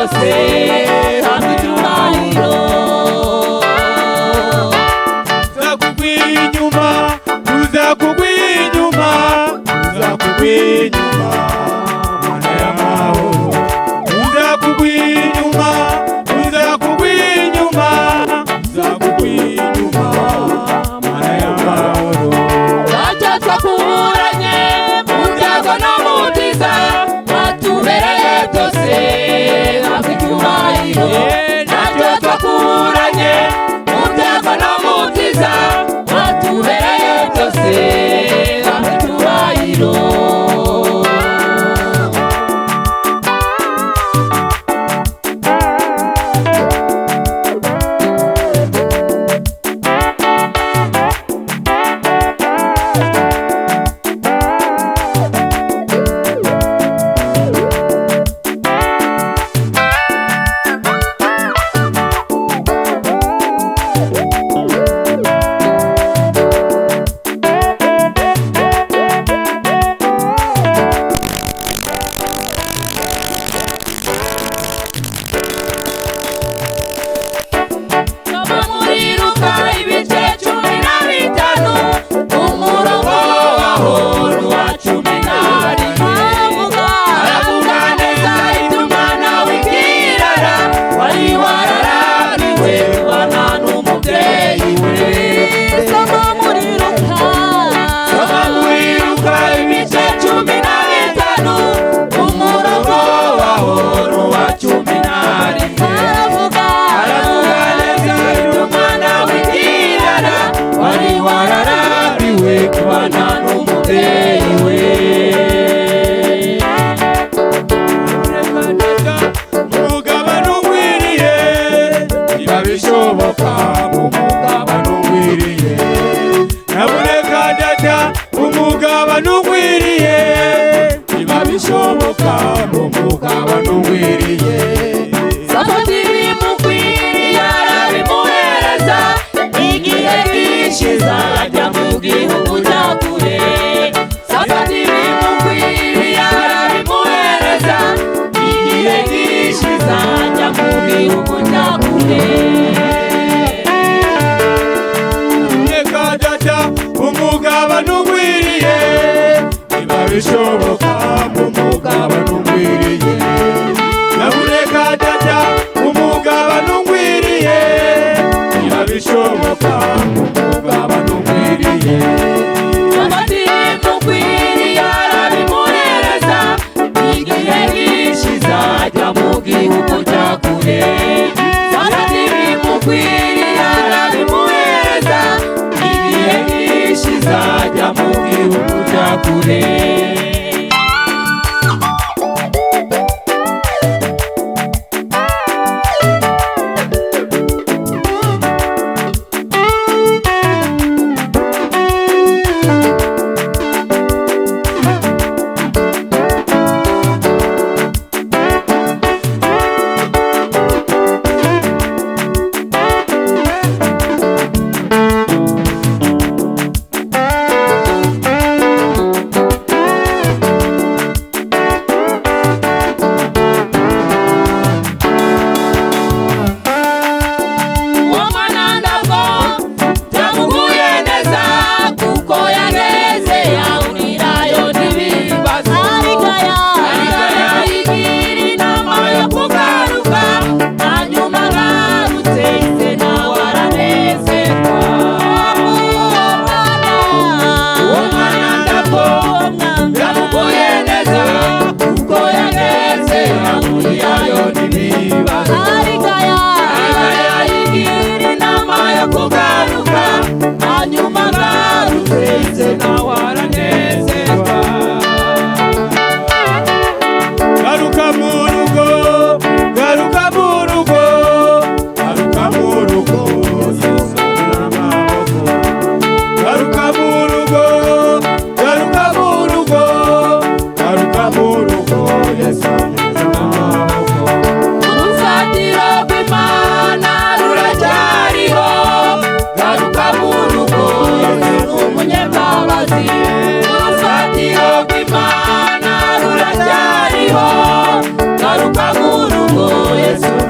byose, hamwe icyubahiro. Tuzakugwa inyuma, tuzakugwa inyuma, tuzakugwa inyuma, Mana y'amahoro. Tuzakugwa inyuma, tuzakugwa inyuma, tuzakugwa inyuma, Mana y'amahoro. Ntacyo twakuburanye mu byago no mu byiza, watubereye byose, hamwe icyubahiro. Ntacyo twakuburanye mu byago no mu byiza, watubereye byose, hamwe icyubahiro. Soma muri Luka ibice 15, umurongo waho n'uwa 11. Aravuga neza iby'umwana w'ikirara wari wararaniwe kubana n'umubyeyi we. Soma muri Luka. Soma muri Luka ibice 15, umurongo waho n'uwa 11. Aravuga. Aravuga neza iby'umwana w'ikirara wari wararariwe kubana n'umubyeyi we. Umugabane ugwiriye, niba bishoboka, umugabane ugwiriye. Naboneka data, umugabane ugwiriye, niba bishoboka, umugabane ugwiriye. Safati ibimukwiriye arabimuhereza, igihe gishize ajya mu gihugu cya kure. Safati ibimukwiriye arabimuhereza, igihe gishize ajya mu gihugu cya kure. Reka data, umugabane ugwiriye, niba bishoboka, umugabane ugwiriye. Naboneka data, umugabane ugwiriye, niba bishoboka, umugabane ugwiriye. Safati ibimukwiriye arabimuhereza, igihe gishize ajya mu gihugu cya kure. Safati ibimukwiriye arabimuhereza, igihe gishize ajya mu gihugu cya kure. Yesu.